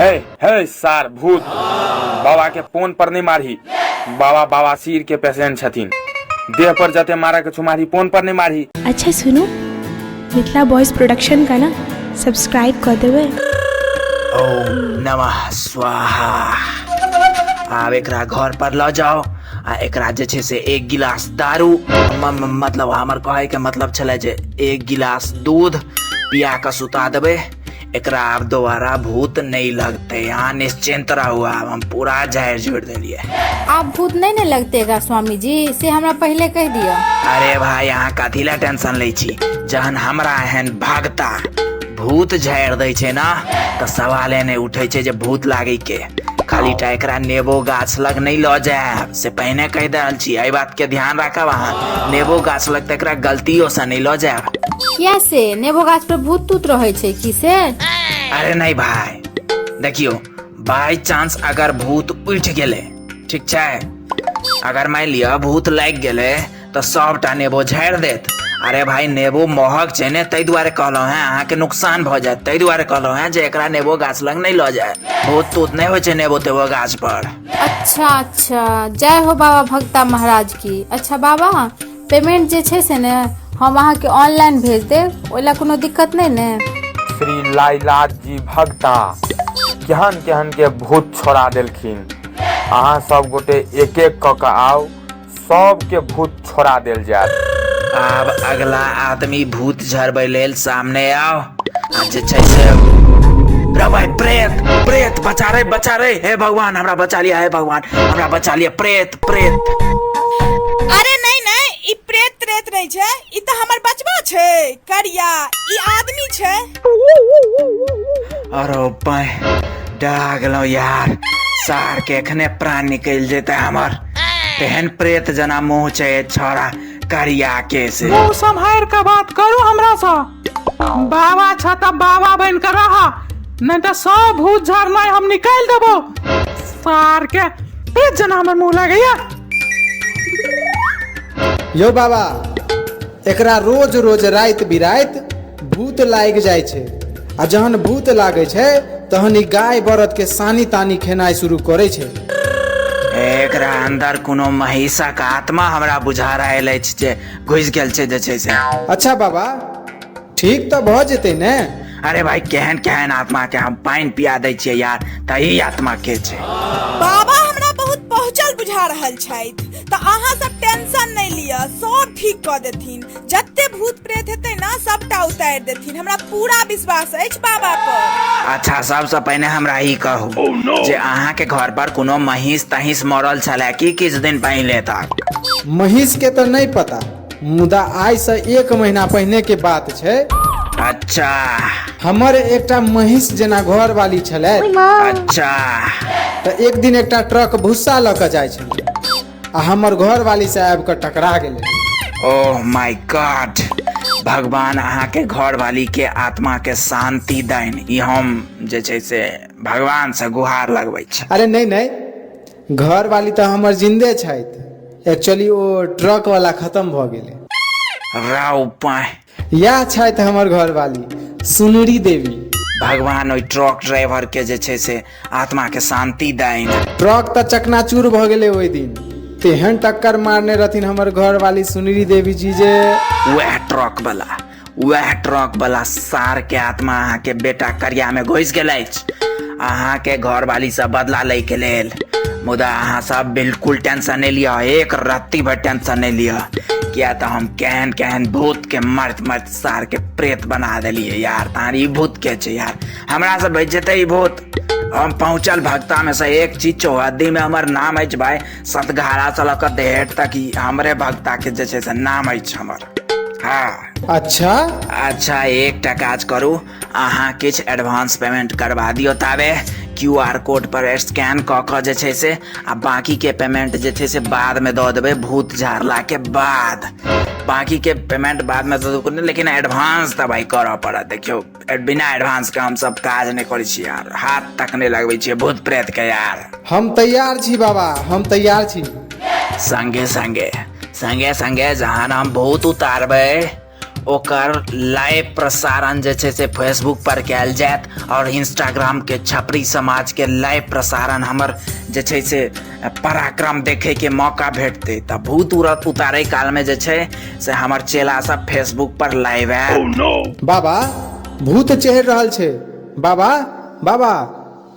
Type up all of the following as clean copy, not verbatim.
हे हे सार भूत, बाबा के फोन पर नहीं मारही। बाबा बवासीर के पेशेंट छथिन, देह पर जते मारे के छौ मारही, फोन पर नहीं मारही। अच्छा सुनू, मिथिला बॉयज प्रोडक्शन का ना सब्सक्राइब कर देबै। ओम नमः स्वाहा। आब एकरा घर पर लऽ जाओ आ एकरा जे छै से एक गिलास दारू, मतलब हमर कहै के मतलब छलै जे एक गिलास दूध पिया कऽ सुता देबै एकरा। आब दोबारा भूत नहि लगतै, अहाँ निश्चिंत रहू। आब हम पूरा झाड़ि झुड़ि देलियै। आब भूत नहि ने लगतेगा स्वामी जी, से हमरा पहिले कहि दिअ। अरे भाई, अहाँ कथी लए टेंशन लै छी? जहन हमरा एहन भगता भूत झाड़ि दै छै ना, तऽ सवाले नहि उठै छै जे भूत लागै के। खाली टा एकरा नेबो गाछ लग नहि लऽ जायब, से पहिने कहि रहल छी। एहि बात के ध्यान राखब अहाँ, नेबो गाछ लग तऽ एकरा गलतियो से नहि लऽ जायब। किया से नेबो गाछ पर भूत तूत रहै छै की से? अरे नहीं भाई, देखियो, बाय चांस अगर भूत उठि गेलै, ठीक छै, अगर मान लिअ भूत लागि गेलै तऽ सबटा नेबो झाड़ि देत। अरे भाई, नेबो महग छै ने, ताहि दुआरे कहलहुँ हेँ, अहाँके नुकसान भऽ जायत, ताहि दुआरे कहलहुँ हेँ जे एकरा नेबो गाछ लग नहि लऽ जाय। भूत तूत नहि होइ छै नेबो तेबो गाछ पर। अच्छा अच्छा, जय हो बाबा भक्ता महाराज की। अच्छा बाबा, पेमेंट जे छै से ने हम अहाँके ऑनलाइन भेज देब, ओहि लए कोनो दिक्कत नहि ने? श्री लाइलाज जी भक्ता केहन केहन के भूत छोड़ा देलखिन। अहाँ सब गोटे एक एक कऽ के आउ, सबके भूत छोड़ा देल जायत। आब अगला आदमी भूत झरबै लेल सामने आओ। आ जे छै से रे भाई, प्रेत प्रेत, बचा रे, बचा रे, हे भगवान हमरा बचा लिया, हे भगवान हमरा बचा लिया, प्रेत प्रेत। अरे नहीं नहीं, ई प्रेत त्रेत नहीं छै, ई तऽ हमर बचबा छै करिया, ई आदमी छै। अरे पाय, डरा गेलहुँ यार, सार के एखने प्राण निकलि जेतै हमर। तेहन प्रेत जना मुँह छै छौड़ा करिया के से। मुँह सम्हारि के बात करू हमरा सँ। बाबा छ तऽ बाबा बनि के रह, नहीं तऽ सब भूत झरनाइ हम निकालि देबो। सार के प्रेत जना हमर मुँह लगैया। यौ बाबा, एकरा रोज रोज राति बिराति भूत लागि जाइ छै, आ जहन भूत लागै छै तहन ई गाय बरद के सानी तानी खेनाइ शुरू करै छै। एकरा अंदर कोनो महिषक आत्मा हमरा बुझा रहल अछि जे घुसि गेल छै जे छै से। अच्छा बाबा, ठीक तऽ भऽ जेतै ने? अरे भाई, केहन केहन आत्मा के हम पानि पिया दै छियै यार, तही आत्मा के छै। बाबा हमरा बहुत पहुँचल बुझा रहल छथि, तऽ अहाँ सब टेंशन नहि लिअ, सब ठीक कऽ देथिन। जते भूत प्रेत हेतै ना सबटा उतारि देथिन, हमरा पूरा विश्वास अछि बाबा पर। अच्छा, सबसँ पहिने हमरा ई कहू जे अहाँके घर पर कोनो महींस तहींस मरल छलै की किछु दिन पहिले तक? महींस के तऽ नहि पता, मुदा आइ से 1 महीना पहिने के बात छै। अच्छा। हमर एकटा महींस जेना घरवाली छलै। अच्छा। तऽ एक दिन एकटा ट्रक भुस्सा लऽ कऽ जाइ छलै आ हमर घरवाली से आबि कऽ टकरा गेलै। ओह my God, भगवान अहाँके घरवाली के आत्मा के शांति दैन, ई हम जे छै से भगवान से गुहार लगबै छी। अरे नहीं नहीं, घरवाली तऽ हमर जिंदे छथि, एक्चुअली ओ ट्रक वाला खत्म भऽ गेलै। राव पाय। इएह छथि हमर घरवाली सुनरी देवी। भगवान ओहि ट्रक ड्राइवर के जे छै से आत्मा के शांति दैन। ट्रक तऽ चकनाचूर भऽ गेलै ओहि दिन, तेहन टक्कर मारने रहथिन हमर घरवाली सुनरी देवी जी जे वएह ट्रक वाला, वएह ट्रक वाला सार के आत्मा अहाँ के बेटा करिया में घुसि गेल अछि अहाँ के घरवाली से बदला लै के लेल। मुदा अहाँ सब बिल्कुल टेंशन नहीं लिअ, एक रत्ती भर टेंशन नहीं लिअ, किया तऽ हम केहन केहन भूत के मर्द मर्द सार के प्रेत बना देलियै यार। तहन ई भूत के छै यार, हमरा से बचि जेतै ई भूत? हम पहुँचल भक्ता में से एक छी, चौहद्दी में हमर नाम अछि भाई, सतघारा से लऽ कऽ देहट तक ई हमरे भक्ता के जे छै से नाम अछि हमर। हाँ। अच्छा। अच्छा, एकटा काज करू, अहाँ किछु एडवांस पेमेंट करवा दियौ ताबे क्यू आर कोड पर स्कैन कऽ कऽ जे छै से, आ बाकी के पेमेंट जे छै से बाद में दऽ देबै भूत झाड़ला के बाद। बाकी के पेमेंट बाद में दऽ देबै, लेकिन एडवांस तऽ भाई करऽ पड़त। देखियौ, बिना एडवांस के हम सब काज नहि करै छी यार, हाथ तक नहि लगबै छियै भूत प्रेत के यार। हम तैयार छी बाबा, हम तैयार छी। संगे संगे संगे संगे जहन हम भूत उतारबै ओकर लाइव प्रसारण जे छै से फेसबुक पर कयल जायत आओर इंस्टाग्राम के छपरी समाज के लाइव प्रसारण हमर जे छै से पराक्रम देखे के मौका भेटतै। तऽ भूत उरत उतारै काल में जे छै से हमर चेला सब फेसबुक पर लाइव आयत। बाबा भूत चढ़ि रहल छै। बाबा बाबा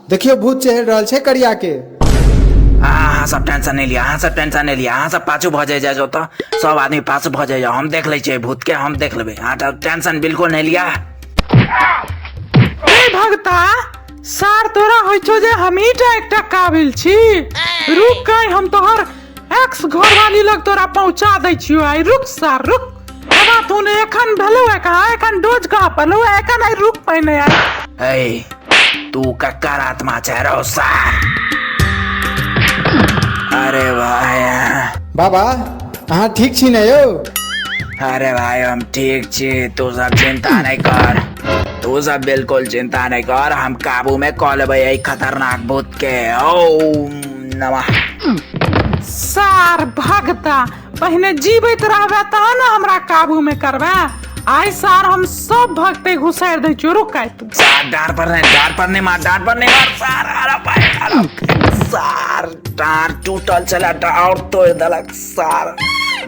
देखियौ भूत चढ़ि रहल छै करिया के। अहाँ सब टेंशन नहीं लिया, अहाँ सब टेंशन नहीं लिया, अहाँ सब पाछू भऽ जाय जाओ तऽ सब आदमी पाछू भऽ जाय जाओ, हम देख लै छियै भूत के, हम देख लेबै, अहाँ सब टेंशन बिल्कुल नहीं लिया। ए भगता सार तोरा होइ छौ जे हमही टा एकटा काबिल छी, रुक कहीं हम तोहर एक्स घरवाली लग तोरा पहुंचा दै छियो आइ, रुक सार रुक। बाबा तू ने एखन भेलौ है कहाँ, एखन डोज कहाँ पड़लौ है, एखन आइ रुक पहिने आइ। ए तू कक्कर आत्मा छै रौ सार। अरे भाई बाबा अहाँ ठीक छी ने यौ? अरे भाई हम ठीक छी, तू सब चिंता नहीं कर, तू सब बिल्कुल चिंता नहीं कर, हम काबू में कऽ लेबै एहि खतरनाक भूत के। ओम नमः। सार भगता पहिने जीवैत रहबे तहन ने हमरा काबू में करबे, आइ सार हम सब भगते घुसारि दै छियौ, रुक आइ तू। सार डार पर नहीं, डार पर नहीं मार, डार पर नहीं मार सार, अरे भाई अरे सार डार टूटल छला, डार तोड़ देलक सार,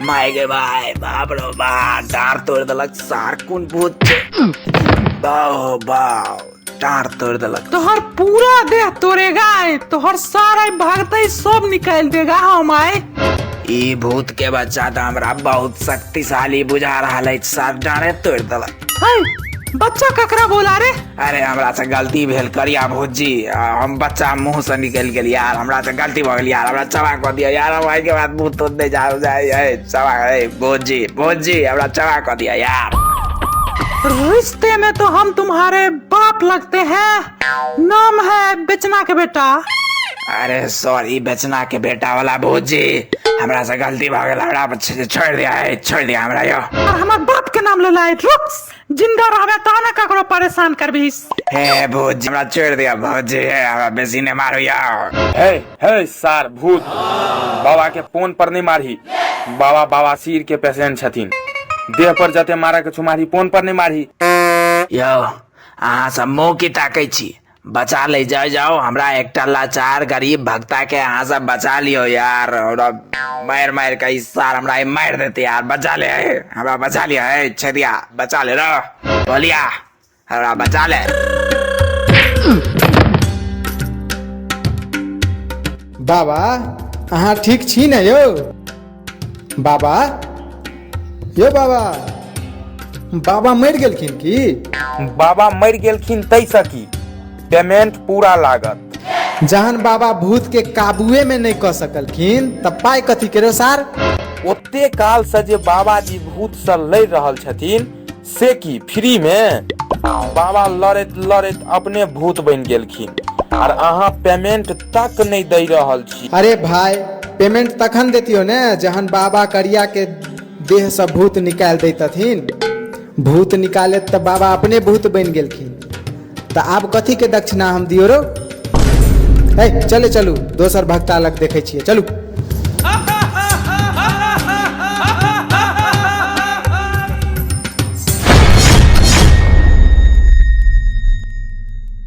माय गे भाई बाप रो बा, डार तोड़ देलक सार, कोन भूत छै, बाओ बाओ डार तोड़ देलक। तोहर पूरा देह तोड़ेगा आइ, तोहर सार आइ भगते सब निकालि देगा हम आइ। ई भूत के बच्चा तऽ हमरा बहुत शक्तिशाली बुझा रहल अछि, सार डारे तोड़ देलक। है बच्चा ककरा बोला रे? अरे हमरा से गलती भेल करिया भूत जी, हम बच्चा मुंह से निकलि गेल यार, हमरा से गलती भऽ गेल यार, हमरा क्षमा कऽ दिअ यार, हम एहिके बाद भूत तूत नहि जाउ जाय, क्षमा भूत जी, भूत जी हमरा क्षमा कऽ दिअ यार। रिश्ते में तो हम तुम्हारे बाप लगते हैं, नाम है बेचना के बेटा। अरे सॉरी बेचना के बेटा वाला भूत जी, हमरा से गलती भऽ गेल, हमरा छोड़ दिया, छोड़ दिया हमरा यो। और हमार बाप के नाम ले लाए, रुक जिंदा रहबे तहन ने ककरो परेशान करबी। हे भूत जी हमरा छोड़ दिया भूत जी, हमरा बेसी नहीं मारू यार। हे हे सार भूत, बाबा के फोन पर नहीं मारही, बाबा बवासीर के पेशेंट छथिन, देह पर जते मारे के छौ मारही, फोन पर नहीं मारही। यो अहाँ सब मुँह की ताकै छी, बचा ले जाओ जाओ, हमरा एकटा लाचार गरीब भक्ता के अहाँ सब बचा लियो यार, हमरा मारि मारि के ई सार हमरा मारि देते यार, बचा ले हमरा, बचा लियो हे छेदिया, बचा ले रो बोलिया हमरा बचा ले। बाबा अहाँ ठीक छी ने यौ? बाबा यौ बाबा, बाबा मरि गेलखिन की? बाबा मरि गेलखिन तैसँ की, पेमेंट पूरा लागत। जहन बाबा भूत के काबुए में नहीं कऽ सकलखिन तऽ पाइ कथी के रे सार? ओते काल से जे बाबाजी भूत से लड़ि रहल छथिन से की फ्री में? बाबा लड़ैत लड़ैत अपने भूत बनि गेलखिन और अहाँ पेमेंट तक नहीं दै रहल छी। अरे भाई पेमेंट तखन देतियो ने जहन बाबा करिया के देह से भूत निकालि दैतथिन, भूत निकालैत तऽ बाबा अपने भूत बनि गेलखिन, तऽ आब कथी के दक्षिणा हम दियो रो? ए चले चलू दोसर भक्ता लग देखै छियै, चलू।